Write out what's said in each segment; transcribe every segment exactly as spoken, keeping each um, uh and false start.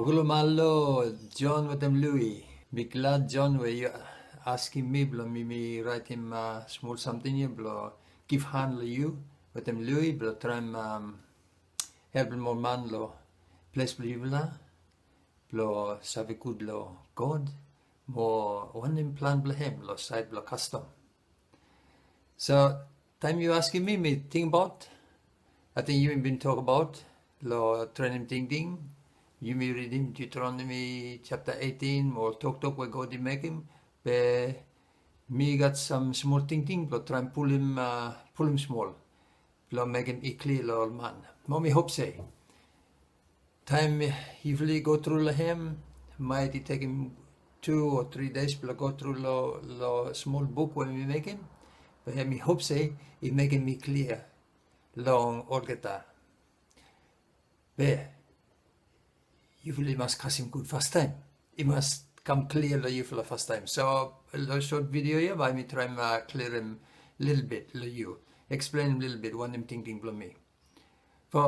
Gulumalo, John wetem Lui. Mi glad, John, we yu askim mi blong mi, mi raetem, a, smol samting ya blong givhan long yu wetem Lui blong traem, am, helpem ol man long ples blong yufala blong save gud long God mo wanem plan blong hem long saed blong kastom. So taem yu askem mi, mi tingbaot, ating yumi bin tokbaot long trenem tingting. Yumi ridim Deuteronomy japta eighteen mo ol toktok we God i mekem. Be mi gat sam smol tingting blong traem pulum, a, pulum smol blong mekem i klia long ol man. Mo mi hop se taem yufala i gotru long hem, maet i tekem tu o tri dei blong gotru long, long smol buk we mi mekem. Be mi hop se i mekem i klia long olgeta. Be yufala i mas kasem gud fastaem. I mas kam klia long yufala fastaem. So long sot vidio ya bae mi traem, a, kliarem lelebet long yu, eksplenem lelebet wanem tingting blong mi. Be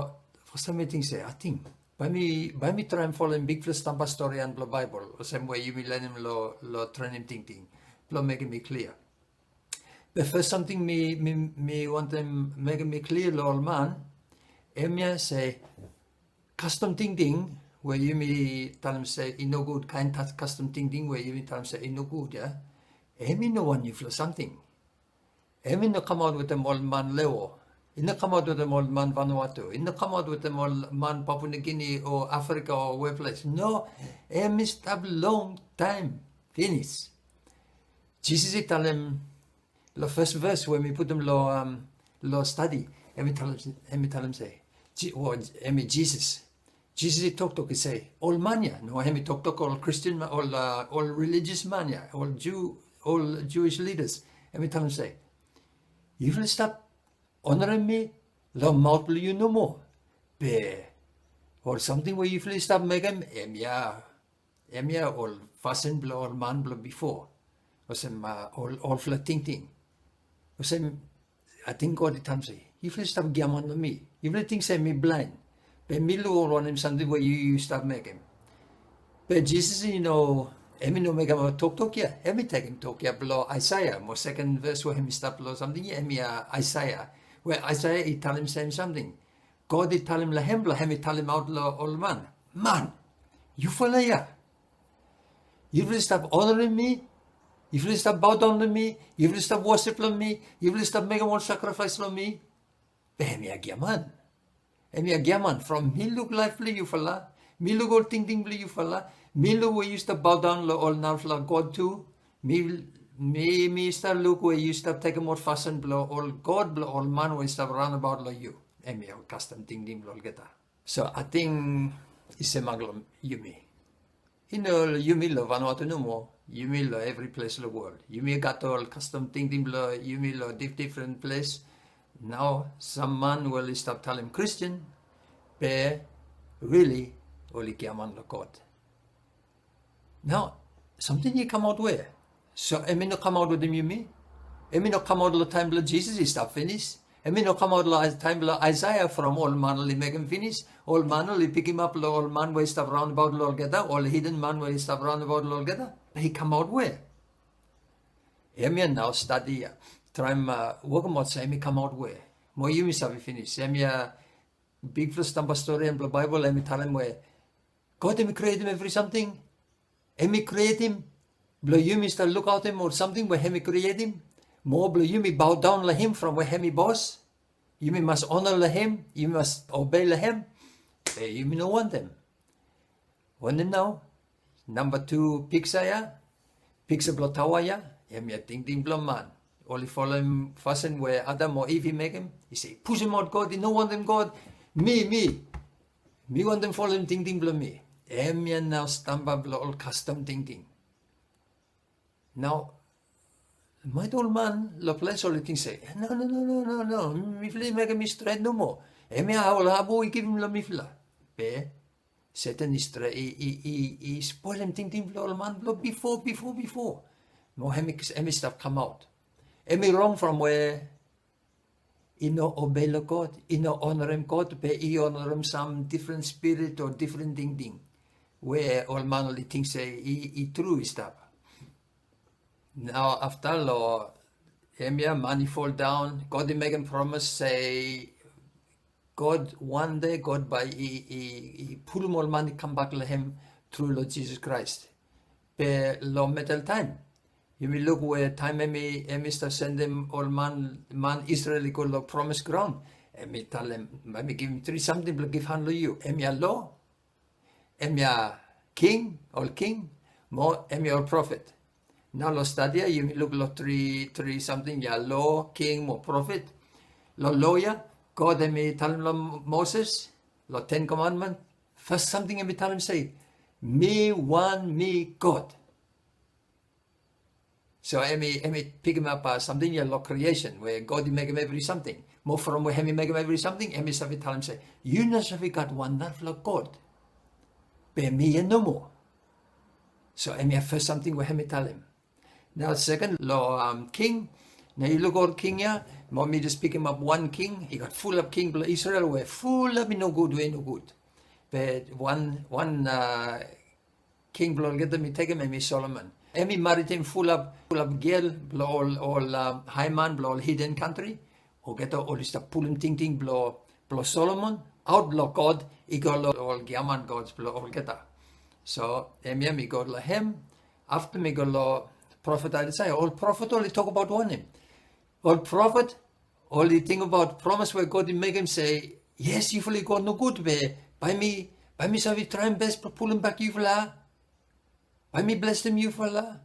fastaem mi ting se, ating bae mi, bae mi traem folem bigfala stamba storian blong Baebol olsem we yumi lanem long, long trenem tingting blong mekem i klia. Be fes samting mi, mi, mi wantem mekem i klia long ol man, hemia se kastom tingting we yumi talem se i nogud, kaen kastom tingting we yumi talem se i nogud ya, hemi no wan niufala samting. Hemi no kamaot wetem ol man Lewo. I no kamaot wetem ol man Vanuatu. I no kamaot wetem ol man Papua New Guinea o Afrika o weples. No, hemi stap longtaem finis. Jisas i talem long fes ves we mi putum long, am, long stadi, hemi talem, hemi talem se, Ji-, o, hemi Jisas. Jisas i toktok i se, ol man ya, no, hemi toktok ol Kristin man, ol, a, ol religious man ya, ol Ju, ol Jewish leaders. Hemi talem se, yufala stap onarem mi long maot blong yu nomo. Be ol samting we yufala i stap mekem, hemia, hemia ol fasin blong ol man blong bifo. Olsem, a, ol, olfala tingting. Olsem, ating God i talem se, yufala i stap giaman long mi. Yufala i ting se mi blaen. Be mi luk ol wanem samting we yu, yu stap mekem. Be Jisas i no, hemi no mekem ol toktok ya. Hemi tekem tok ya blong Aesea. Mo seken ves we hemi stap long samting ya, hemia Aesea. We Aesea i talem sem samting. God i talem long hem blong hemi talemaot long ol man, man, yufala ya, yufala i stap onarem mi, yufala i stap baodaon long mi, yufala i stap wosip long mi, yufala i stap mekem ol sakrifaes long mi. Be hemia giaman. Hemia giaman from mi luk laef blong yufala, mi luk ol tingting blong yufala, mi luk we yu stap baodaon long ol narafala god tu. Mi, mi, mi stap luk we yu stap tekem ol fasin blong ol god blong ol man we i stap raonabaot long yu. Hemia ol kastom tingting blong olgeta. So ating i semak long yumi. I no yumi long Vanuatu nomo, yumi long evri ples long wol. Yumi gat ol kastom tingting blong yumi long dif-, difren ples. Nao sam man we oli stap talem Kristin, be rili oli giaman long God. Nao samting i kamaot we? So hemi no kamaot wetem yumi. Hemi no kamaot long taem blong Jisas i stap finis. Hemi no kamaot long Aes-, taem blong Aesea from ol man oli mekem finis. Ol man oli pikimap long ol man we i stap raonabaot long olgeta, ol hiden man we i stap raonabaot long olgeta. Be i kamaot we? Hemia nao stadi ya traem, a, wokemaot se hemi kamaot we. Mo yumi save finis. Hemia bigfala stamba storian blong Baebol, hemi talem we God hemi krietem evri samting. Hemi krietem blong yumi stap lukaotem ol samting we hemi krietem. Mo blong yumi baodaon long hem from we hemi bos. Yumi mas ona long hem, yumi mas obei long hem. Be yumi no wantem. Wanem nao? Namba tu piksa ya, piksa blong taoa ya, hemia tingting blong man. Oli folem fasin we Adam o Iv i mekem, i se, pusumaot God, i no wantem God. Mi, mi, mi wantem folem tingting blong mi. Hemia nao stamba blong ol kastom tingting. Nao maet ol man long ples oli ting se, no, no, no, no, no, no, mifala i mekem i stret nomo. Hemia ol abu i givim long mifala. Be Setan i stre-, i, i, i, i spolem tingting blong ol man blong bifo, bifo, bifo. Mo hemi, hemi stap kamaot. Hemi rong from we i no obei long God, i no onarem God, be i onarem sam difren spirit o difren tingting. we ol man oli ting se i, i tru i stap. Nao afta long hemia man i foldaon, God i mekem promis se God, wan dei God bae i, i, i pulum ol man i kambak long hem tru long Jisas Kraes. Be long medel taem yumi luk we taem hemi, hemi stap sendem ol man, man Isrel i go long promis graon, hemi talem, hemi givim tri samting blong givhan long yu. Hemia loa, hemia king, ol king, mo hemia ol profet. Nao long stadi ya yumi luk long tri, tri samting ya, loa, king mo profet. Long loa ya God hemi talem long Moses, long Ten Komanmen, fas samting hemi talem se, mi wan mi God. So hemi, hemi pikimap samting ya long creation we God i mekem evri samting. Mo from we hemi mekem evri samting, hemi save talem se, yu no save gat wan narafala God. Be mi ya nomo. So hemia fas samting we hemi talem. Nao seken long king, nao yu luk ol king ya, mo mi jes pikimap wan king, i gat fulap king blong Isrel we fulap i nogud, we i nogud. Be wan, wan king blong olgeta mi tekem hemi Solomon. Hemi maritim fulap, fulap gel blong ol, ol haeman blong ol hiden kantri. Olgeta oli stap pulum tingting blong, blong Solomon aot long God i go long ol giaman gods blong olgeta. So hemia mi go long hem. Afta mi go long profet Aesaea. Ol profet oli tokbaot wanem? Ol profet oli tingbaot promis we God i mekem se, yes, yufala i go nogud be bae mi, bae mi save traem bes blong pulumbak yufala. Bae mi blesem yufala.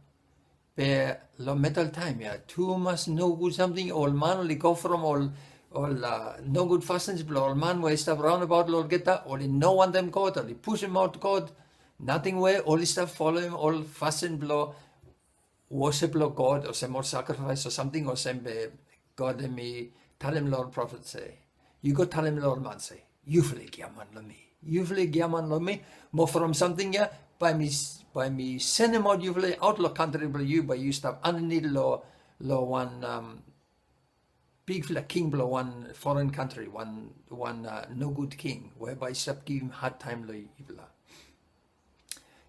Be long medel taem ya tumas nogud samting, ol man oli go from ol, ol nogud fasins blong ol man we i stap raonabaot long olgeta, oli no wantem God, oli pusumaot God. Nating we oli stap folem ol fasin blong wosip long God olsem ol sakrifaes o samting olsem. Be God hemi talem long ol profet se, yu go talem long ol man se, yufala i giaman long mi. Yufala i giaman long mi. Mo from samting ya bae mi, bae mi sendemaot yufala aot long kantri blong yu, bae yu stap andanit long, long wan bigfala king blong wan foren kantri, wan, wan nogud king we bae i stap givim hadtaem long yufala.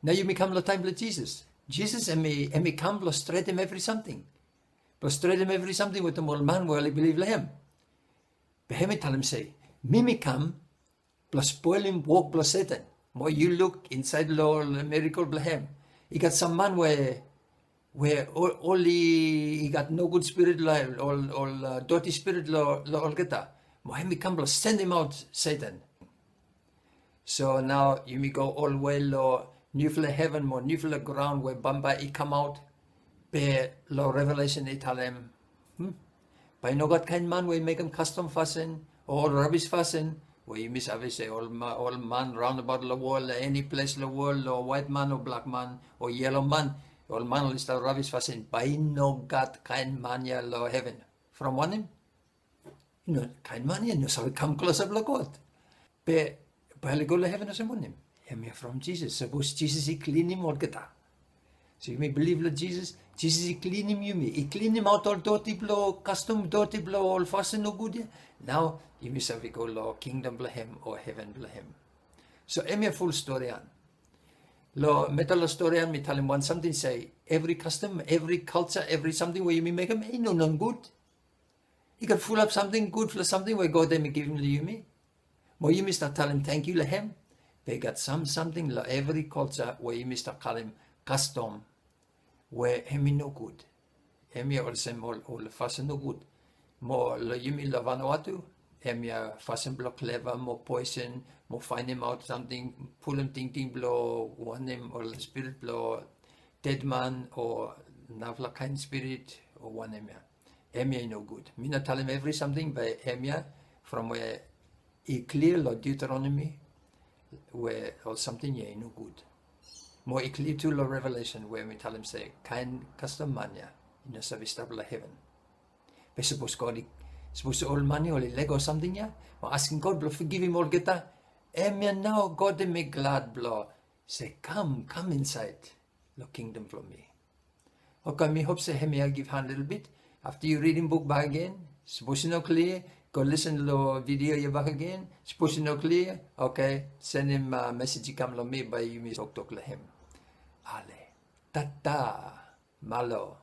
Nao yumi kam long taem blong Jisas. Jisas hemi, hemi kam blong stretem evri samting. Blong stretem evri samting wetem ol man we oli bilif long hem. Be hemi talem se, mi mi kam blong spolem wok blong Setan. Mo yu luk insaed long ol mirakel blong hem, i gat sam man we, we oli i gat nogud spirit long, ol, ol doti spirit long, long olgeta. Mo hemi kam blong sendemaot Setan. So nao yumi go olwe long niufala heven mo niufala graon we bambae i kamaot. Be long Revelesen i talem, bae i no gat kaen man we i mekem kastom fasin o ol rabis fasin, we yumi save se ol man raonabaot long wol, long eni ples long wol, long waet man o blak man o yelo man, ol man oli stap rabis fasin, bae i no gat kaen man ya long heven. From wanem? I no, kaen man ya i no save kam klosap long God. Be bae oli go long heven olsem wanem? Hemia from Jisas. Sapos Jisas i klinim olgeta. So yumi bilif long Jisas, Jisas i klinim yumi, i klinimaot ol doti blong kastom, doti blong ol fasin nogud ya. Nao yumi save go long kingdom blong hem o heven blong hem. So hemia ful storian. Long medel long storian mi talem wan samting se evri kastom, evri kalja, evri samting we yumi mekem i no nogud. I gat fulap samting, gudfala samting we God hemi givim long yumi. Mo yumi stap talem tangkiu long hem. Be i gat sam samting long evri kalja we yumi stap kalem kastom we hemi nogud. Hemia olsem ol, ol fasin nogud. Mo long yumi long Vanuatu, hemia fasin blong kleva mo poesen mo faenemaot samting, pulum tingting blong wanem, ol spirit blong dedman o narafala kaen spirit o wanem ya. Hemia i nogud. Mi no talem evri samting, be hemia from we i klia long Diuteronomi we ol samting ya i nogud. Mo i klia tu long Revelesen we mi talem se kaen kastom man ya i no save stap long heven. Be sapos God i, sapos ol man ya oli lego samting ya mo askem God blong fogivim olgeta, hemia nao God hemi glad blong se, kam, kam insaed long kingdom blong mi. Oke, mi hop se hemia i givhan lelebet. Afta yu ridim buk bakegen, sapos i no klia, go lisen lo video ya bakegen. Sapos i no klia, oke, senem mesej i kam lo mi bae yumi toktok lo hem. Ale, tata, malo.